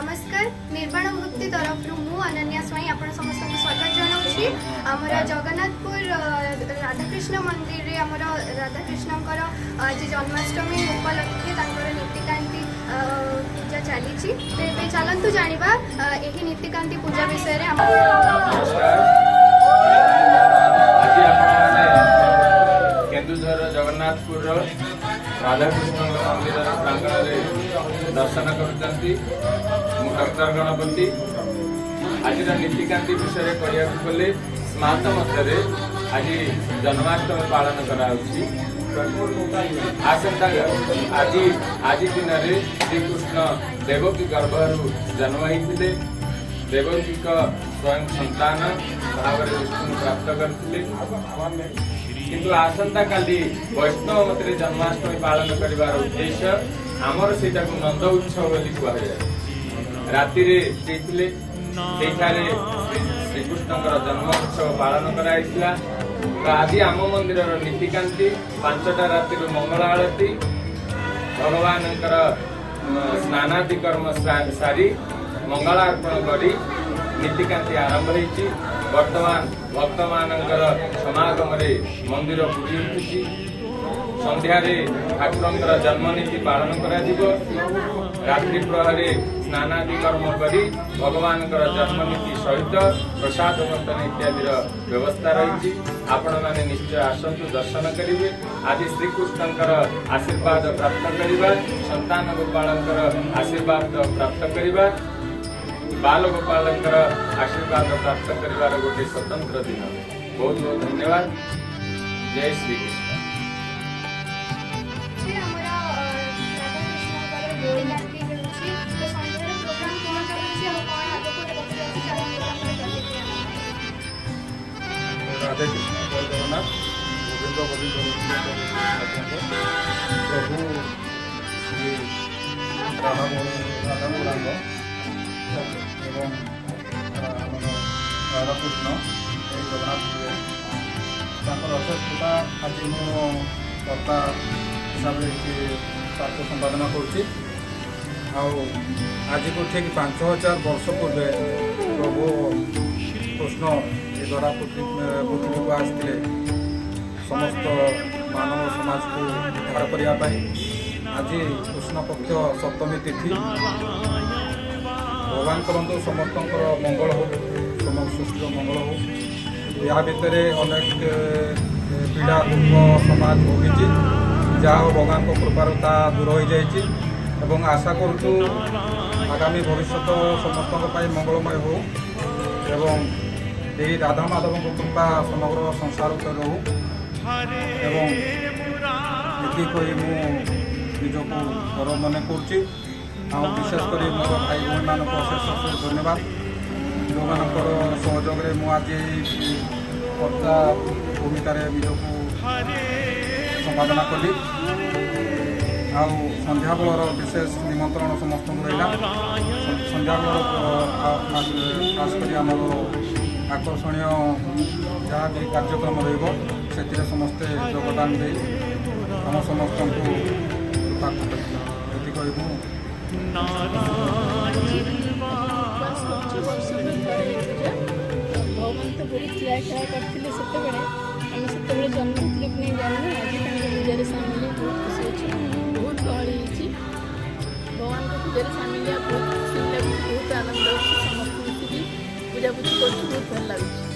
ନମସ୍କାର। ନିର୍ବାଣ ମୁକ୍ତି ତରଫରୁ ମୁଁ ଅନନ୍ୟା ସ୍ୱାଇଁ ଆପଣ ସମସ୍ତଙ୍କୁ ସ୍ୱାଗତ ଜଣାଉଛି। ଆମର ଜଗନ୍ନାଥପୁର ରାଧାକୃଷ୍ଣ ମନ୍ଦିରରେ ଆମର ରାଧାକୃଷ୍ଣଙ୍କର ଆଜି ଜନ୍ମାଷ୍ଟମୀ ଉପଲକ୍ଷେ ତାଙ୍କର ନୀତିକାନ୍ତି ପୂଜା ଚାଲିଛି। ତ ଏବେ ଚାଲନ୍ତୁ ଜାଣିବା ଏହି ନୀତିକାନ୍ତି ପୂଜା ବିଷୟରେ ଆମ ନମସ୍କାର। ଆଜି ଆପଣମାନେ କେନ୍ଦୁଝର ଜଗନ୍ନାଥପୁରର ରାଧାକୃଷ୍ଣଙ୍କ ମନ୍ଦିରର ପ୍ରାଙ୍ଗଣରେ ଦର୍ଶନ କରୁଛନ୍ତି। ମୁଁ ଡକ୍ଟର ଗଣପତି। ଆଜିର ନୀତିକାନ୍ତି ବିଷୟରେ କହିବାକୁ ଗଲେ, ସ୍ମାର୍ତ ମତରେ ଆଜି ଜନ୍ମାଷ୍ଟମୀ ପାଳନ କରାଯାଉଛି। ଆସନ୍ତା ଆଜି ଆଜି ଦିନରେ ଶ୍ରୀକୃଷ୍ଣ ଦେବକୀ ଗର୍ଭରୁ ଜନ୍ମ ହେଇଥିଲେ। ଦେବକୀଙ୍କ ସ୍ୱୟଂ ସନ୍ତାନ ଭାବରେ ବିଷ୍ଣୁ ପ୍ରାପ୍ତ କରିଥିଲେ। କିନ୍ତୁ ଆସନ୍ତାକାଲି ବୈଷ୍ଣବ ମତରେ ଜନ୍ମାଷ୍ଟମୀ ପାଳନ କରିବାର ଉଦ୍ଦେଶ୍ୟ ଆମର, ସେଇଟାକୁ ନନ୍ଦ ଉତ୍ସବ ବୋଲି କୁହାଯାଏ। ରାତିରେ ଦେଇଥିଲେ, ସେଇଠାରେ ଶ୍ରୀକୃଷ୍ଣଙ୍କର ଜନ୍ମ ଉତ୍ସବ ପାଳନ କରାଯାଇଥିଲା। ତ ଆଜି ଆମ ମନ୍ଦିରର ନୀତିକାନ୍ତି 5ଟା ରାତିରୁ ମଙ୍ଗଳ ଆଳତୀ, ଭଗବାନଙ୍କର ସ୍ନାନାଦି କର୍ମ ସାରି ମଙ୍ଗଳାର୍ପଣ କରି ନୀତିକାନ୍ତି ଆରମ୍ଭ ହେଇଛି। ବର୍ତ୍ତମାନ ଭକ୍ତମାନଙ୍କର ସମାଗମରେ ମନ୍ଦିର ପୁରି ଉଠୁଛି। ସନ୍ଧ୍ୟାରେ ଠାକୁରଙ୍କର ଜନ୍ମନୀତି ପାଳନ କରାଯିବ। ରାତ୍ରି ପ୍ରହରେ ସ୍ନାନାଦି କର୍ମ କରି ଭଗବାନଙ୍କର ଜନ୍ମନୀତି ସହିତ ପ୍ରସାଦ ବଣ୍ଟନ ଇତ୍ୟାଦିର ବ୍ୟବସ୍ଥା ରହିଛି। ଆପଣମାନେ ନିଶ୍ଚୟ ଆସନ୍ତୁ, ଦର୍ଶନ କରିବେ। ଆଜି ଶ୍ରୀକୃଷ୍ଣଙ୍କର ଆଶୀର୍ବାଦ ପ୍ରାପ୍ତ କରିବା, ସନ୍ତାନ ଗୋପାଳଙ୍କର ଆଶୀର୍ବାଦ ପ୍ରାପ୍ତ କରିବା, ବାଲ ଗୋପାଳଙ୍କର ଆଶୀର୍ବାଦ ପ୍ରାପ୍ତ କରିବାର ଗୋଟେ ସ୍ୱତନ୍ତ୍ର ଦିନ। ବହୁତ ବହୁତ ଧନ୍ୟବାଦ। ଜୟ ଶ୍ରୀକୃଷ୍ଣ। ଆମର ରାଧାକୃଷ୍ଣଙ୍କର ନୀତିକାନ୍ତି ହେଉଛି। ତ ସନ୍ଧ୍ୟାର ପ୍ରୋଗ୍ରାମ କ'ଣ ରହୁଛି ଆଉ କ'ଣ ଆଗକୁ ହେବାକୁ ଯାଉଛି, ଚାଲନ୍ତୁ ଆମର ପ୍ରତିକ୍ରିୟା ନେବା। ରାଧେ କୃଷ୍ଣ, ଜୟ ଜଗନ୍ନାଥ, ଗୋବିନ୍ଦ ଗୋବିନ୍ଦ ଗୋବିନ୍ଦ। ପ୍ରଭୁ ଶ୍ରୀ ରାଧା ରାଧା ଗୌରାଙ୍ଗ ଏବଂ ଆମର ରାଧାକୃଷ୍ଣ ଏହି ଜଗନ୍ନାଥପୁରରେ ତାଙ୍କର ଅଶେଷ କୃପା। ଆଜି ମୁଁ କର୍ତ୍ତା ହିସାବରେ ଏଠି କାର୍ଯ୍ୟ ସମ୍ପାଦନା କରୁଛି। ଆଉ ଆଜିକୁ ଠିକ୍ 5000 ବର୍ଷ ପୂର୍ବେ ପ୍ରଭୁ କୃଷ୍ଣ ଏ ଧରା ପୃଥିବୀକୁ ଆସିଥିଲେ ସମସ୍ତ ମାନବ ସମାଜକୁ ଉଦ୍ଧାର କରିବା ପାଇଁ। ଆଜି କୃଷ୍ଣ ପକ୍ଷ ସପ୍ତମୀ ତିଥି। ଭଗବାନ କରନ୍ତୁ ସମସ୍ତଙ୍କର ମଙ୍ଗଳ ହଉ, ସମଗ୍ର ସୃଷ୍ଟିର ମଙ୍ଗଳ ହଉ। ଏହା ଭିତରେ ଅନେକ ପୀଡ଼ା ଦୁଃଖ ସମାଜ ଭୋଗିଛି। ଯାହା ହଉ, ଭଗବାନଙ୍କ କୃପାରୁ ତାହା ଦୂର ହୋଇଯାଇଛି ଏବଂ ଆଶା କରୁଛୁ ଆଗାମୀ ଭବିଷ୍ୟତ ସମସ୍ତଙ୍କ ପାଇଁ ମଙ୍ଗଳମୟ ହଉ ଏବଂ ଏହି ରାଧା ମାଧବଙ୍କ କୃପା ସମଗ୍ର ସଂସାର ଉପରେ ରହୁ। ଏବଂ ଏତିକି କହି ମୁଁ ନିଜକୁ ଗର୍ବ ମନେ କରୁଛି। ଆଉ ବିଶେଷ କରି ମୋର ଭାଇ ଭଉଣୀମାନଙ୍କୁ ଅଶେଷ ଅଶେଷ ଧନ୍ୟବାଦ, ଯେଉଁମାନଙ୍କର ସହଯୋଗରେ ମୁଁ ଆଜି ଏହି କର୍ତ୍ତା ଭୂମିକାରେ ନିଜକୁ ସମ୍ପାଦନା କଲି। ଆଉ ସନ୍ଧ୍ୟାବେଳର ବିଶେଷ ନିମନ୍ତ୍ରଣ ସମସ୍ତଙ୍କୁ ରହିଲା। ସନ୍ଧ୍ୟାବେଳର ଖାସ କରି ଆମର ଆକର୍ଷଣୀୟ ଯାହା ବି କାର୍ଯ୍ୟକ୍ରମ ରହିବ, ସେଥିରେ ସମସ୍ତେ ଯୋଗଦାନ ଦେଇ ଆମ ସମସ୍ତଙ୍କୁ କୃପା କରିବେ, ଏତିକି କହି ମୁଁ ଆଜି ଉପବାସ କରୁଛୁ। ବର୍ଷକୁ ଥରେ ଏ ପୂଜା। ଭଗବାନ ତ ବହୁତ ଲୀଳା ଖେଳା କରିଥିଲେ ସେତେବେଳେ, ଆମେ ସେତେବେଳେ ଜନ୍ମ ହେଇଥିଲୁ କି ନାହିଁ ଜାଣିନୁ। ଆଜି ତାଙ୍କ ପୂଜାରେ ସାମିଲ ହେଇ ବହୁତ ଖୁସି ଅଛୁ। ବହୁତ ଗହଳି ହେଇଛି। ଭଗବାନଙ୍କ ପୂଜାରେ ସାମିଲ ହେବା ବହୁତ ଖୁସି ଲାଗୁଛି, ବହୁତ ଆନନ୍ଦ ଅଛି। ସମସ୍ତେ ମିଶିକି ପୂଜାପୂଜି କରୁଛୁ, ବହୁତ ଭଲ ଲାଗୁଛି।